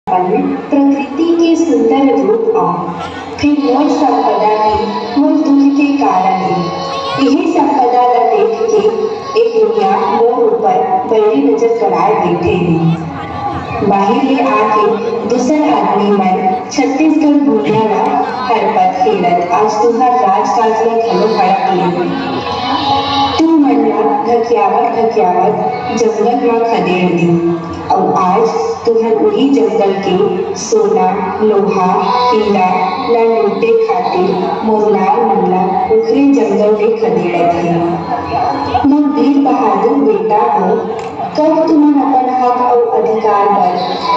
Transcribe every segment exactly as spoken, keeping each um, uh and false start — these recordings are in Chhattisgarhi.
अपन प्रकृति के सुंदर रूप आंव। फेर मोर संपदा भी मोर दुख के कारण हे। इही संपदा ला देख के ए दुनिया मोर ऊपर बैरी नजर गड़ाए बइठे हे। बाहिर ले आके दूसर आदमी मन छत्तीसगढ़ भुइयां ला हरपत हेरत आज तुंहर राजकाज ला घलो हड़प ले। तुमन ला ढकियावत ढकियावत जंगल मा खदेड़ दीन। अउ आज तुंहर उही जंगल के सोना, लोहा, हीरा ला लूटे खातिर मोर लाल मन ला ओखरे जंगल ले खदेड़त हे। मोर वीर बहादुर बेटा हो, कब तुमन अपन हक अउ अधिकार बर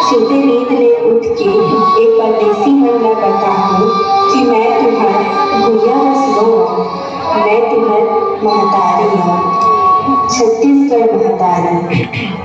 सुते नींद ले उठ के ए परदेसी मन ला बताहू कि मैं तुंहर भुइयां बस नोहंव, मैं तुंहर महतारी हंव, छत्तीसगढ़ महतारी।